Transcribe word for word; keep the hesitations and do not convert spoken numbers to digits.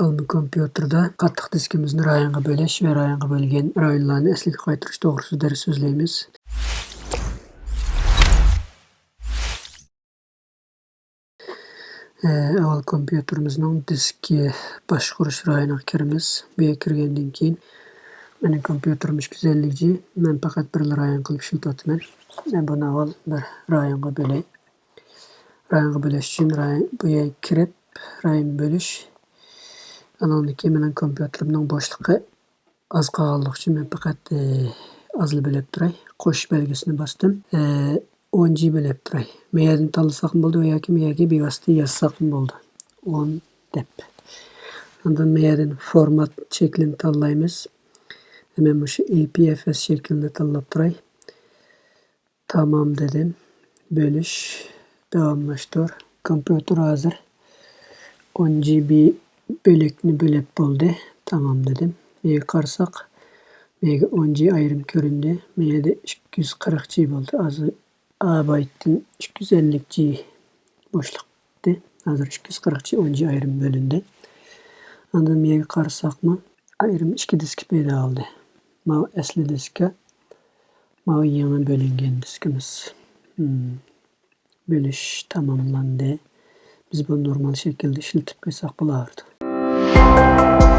ئالما كومپيۇتېردا قاتتىق دىسكىمىزنى رايونغا بۆلۈش ۋە رايونغا بۆلگەن رايونلارنى ئەسلىگە قايتۇرۇش توغرىسىدا دەرس سۆزلەيمىز. ئە، ئاۋۋال كومپيۇتېرىمىزنىڭ دىسكى باشقۇرۇش رايونىغا كىرىمىز. بۇ يەرگە كىرگەندىن كېيىن، مېنىڭ كومپيۇتېرىم ئىككى يۈز ئەللىك جى، مەن پەقەت بىرلا رايون قىلىپ ئىشلىتىۋاتىمەن. مەن بۇنى ئاۋۋال بىر رايونغا بۆلەي. رايونغا بۆلۈش ئۈچۈن رايون، بۇ يەرگە كىرىپ، رايون بۆلۈش. ئانىڭدىن كېيىن مېنىڭ كومپيۇتېرىمنىڭ بوشلۇقى ئاز قالغانلىقى ئۈچۈن مەن پەقەت، ئى، ئازلا بۆلۈپ تۇراي. قوشۇش بەلگىسىنى باستىم. ئى، ئون جى بۆلۈپ تۇراي. مەيەردىن تاللىساقمۇ بولىدۇ ياكى مەيەرگە بىۋاسىتە يازساقمۇ بولىدۇ. ئون دەپ. ئاندىن مەيەردىن فورمات شەكلىنى تاللايمىز. مەن مۇشۇ ئېي پى ئېف ئېس شەكلىنى تاللاپ تۇراي. تامام دېدىم. بۆلۈش، داۋاملاشتۇر. كومپيۇتېر ھازىر ئون جى بى بۆلەكنى بۆلۈپ بولدى. تامام دېدىم. مەيەرگە قارىساق، مەيەرگە ئون جى ئايرىم كۆرۈندى. مەيەردە ئىككى يۈز قىرىق جى بولدى. ھازىر ئا بايتتىن ئىككى يۈز ئەللىك جى بوشلۇقتى. ھازىر ئىككى يۈز قىرىق جى ئون جى ئايرىم بۆلۈندى. ئاندىن مەيەرگە قارىساقمۇ، ئايرىم ئىككى دىسكا پەيدا بولدى. ماۋۇ ئەسلى دىسكا، ماۋۇ يېڭى بۆلۈنگەن دىسكىمىز. مم. بۆلۈش تاماملاندى. بىز بۇنى نورمال شەكىلدە ئىشلىتىپ قويساق بولاۋېرىدۇ.